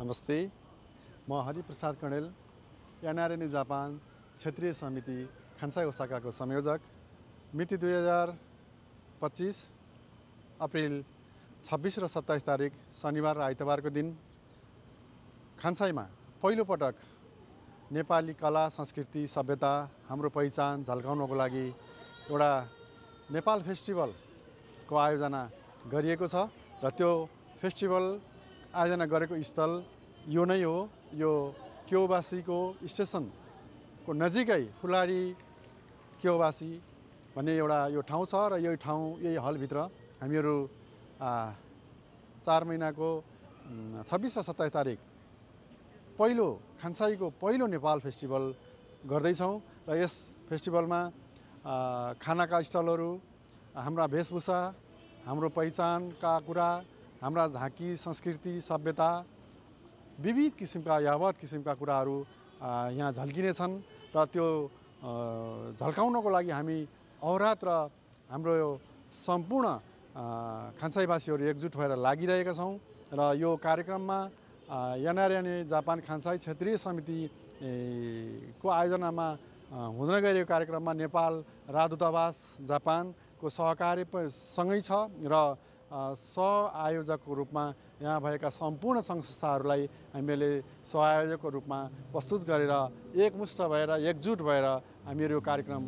नमस्ते, म Hariprasad Kanel, NRNA Japan क्षेत्रीय समिति खान्साई ओसाकाको संयोजक। मिति 2025 अप्रिल 26 र 27 तारिक शनिबार र आइतबारको दिन खान्साईमा पहिलो पटक नेपाली कला संस्कृति सभ्यता हाम्रो पहिचान झल्काउनको लागि एउटा नेपाल फेस्टिभलको आयोजना गरिएको छ र त्यो फेस्टिभल आयोजना गरेको स्थल यो नै हो। यो क्योबासीको स्टेसनको नजिकै फुलारी क्योबासी भन्ने एउटा यो ठाउँ छ र यही हलभित्र हामीहरू 4 महिनाको 26 र 27 तारिक खान्साईको पहिलो नेपाल फेस्टिभल गर्दैछौँ र यस फेस्टिभलमा खानाका स्टलहरू, हाम्रा वेशभूषा, हाम्रो पहिचानका कुरा, हाम्रा झाँकी संस्कृति सभ्यता, विविध किसिमका यावत किसिमका कुराहरू यहाँ झल्किनेछन् र त्यो झल्काउनको लागि हामी अहोरात्र हाम्रो यो सम्पूर्ण खान्साईवासीहरू एकजुट भएर लागिरहेका छौँ र यो कार्यक्रममा एनआरएनए जापान खान्साई क्षेत्रीय समितिको आयोजनामा हुन गइरहेको कार्यक्रममा नेपाल राजदूतावास जापानको सहकार्य सँगै छ र सहआयोजकको रूपमा यहाँ भएका सम्पूर्ण संस्थाहरूलाई हामीले सहआयोजकको रूपमा प्रस्तुत गरेर एकमुष्ट भएर एकजुट भएर हामीहरू यो कार्यक्रम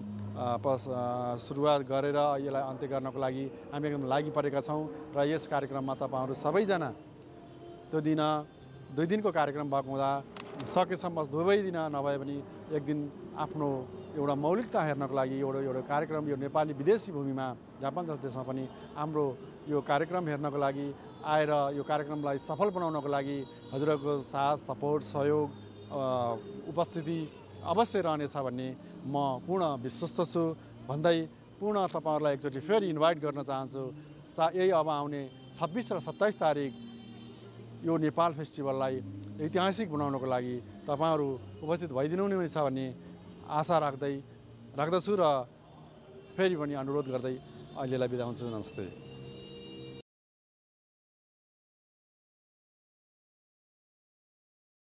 सुरुवात गरेर यसलाई अन्त्य गर्नको लागि हामी एकदम लागिपरेका छौँ र यस कार्यक्रममा तपाईँहरू सबैजना त्यो दिन 2 दिनको कार्यक्रम भएको हुँदा सकेसम्म 2 दिन नभए पनि एक दिन आफ्नो एउटा मौलिकता हेर्नको लागि एउटा कार्यक्रम यो नेपाली विदेशी भूमिमा जापान जस्तो देशमा पनि हाम्रो यो कार्यक्रम हेर्नको लागि आएर यो कार्यक्रमलाई सफल बनाउनको लागि हजुरहरूको साथ सपोर्ट सहयोग उपस्थिति अवश्य रहनेछ भन्ने म पूर्ण विश्वस्त छु भन्दै पूर्ण तपाईँहरूलाई एकचोटि फेरि इन्भाइट गर्न चाहन्छु। यही अब आउने 26 र 27 तारिक यो नेपाल फेस्टिभललाई ऐतिहासिक बनाउनको लागि तपाईँहरू उपस्थित भइदिनु हुनेछ भन्ने आशा राख्दछु र फेरि पनि अनुरोध गर्दै अहिलेलाई बिदा हुन्छु। नमस्ते।